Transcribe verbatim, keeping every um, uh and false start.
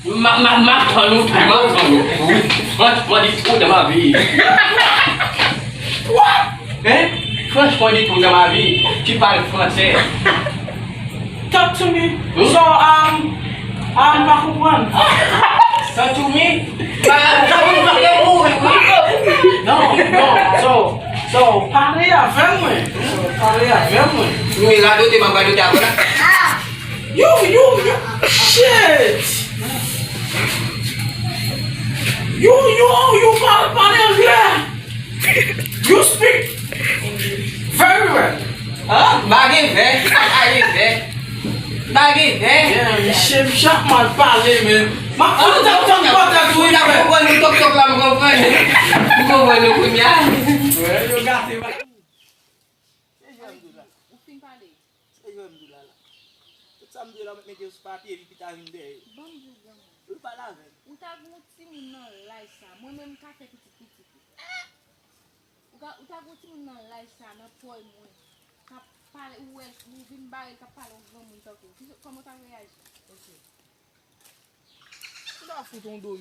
Ma, ma, ma, tann ou tou, ma, tann ou tou. Franchement, dis tout dans ma vie. Hein? Franchement, dis tout dans ma vie. Tu parles français. Talk to me. Hmm? So, um, um, pa konprann. Talk to me? Pa, pa, pa, pa, pa, pa, pa. Non, non, so, so, pale avè mwen. So, pale avè mwen. Men radote, m ap radote avè w. You, you, you, shit. You, you, you pale, pale anglè. You speak very well. Ah, bagay vè, bagay vè. Bagay vè. Yeah, misye, misye ap mal pale, men. M ap fè yon tann pòtrè tou, wi, frè. Ou konprann nou, tok tok la, m konprann. M konprann nou kounye a. Wè, yo gate, ba. Se jan m di w la. Ou fin pale. Se jan m di w la, la. Tout sa m di w la, mwen mete yo sou papye, epi pita vin dèyè. Ban m di w, granmoun. Ou pale avè m. Ou ta gen yon timoun nan laj sa. Mwen menm, m ka fè pitit, pitit. Ou ka, ou ta gen yon timoun nan laj sa, nan pòy mwen. K ap pale, ou wè l, ou vin bare l, k ap pale yon granmoun tankou w. Ki, kòman w ta reyaji? Ok. Ou ta fout yon do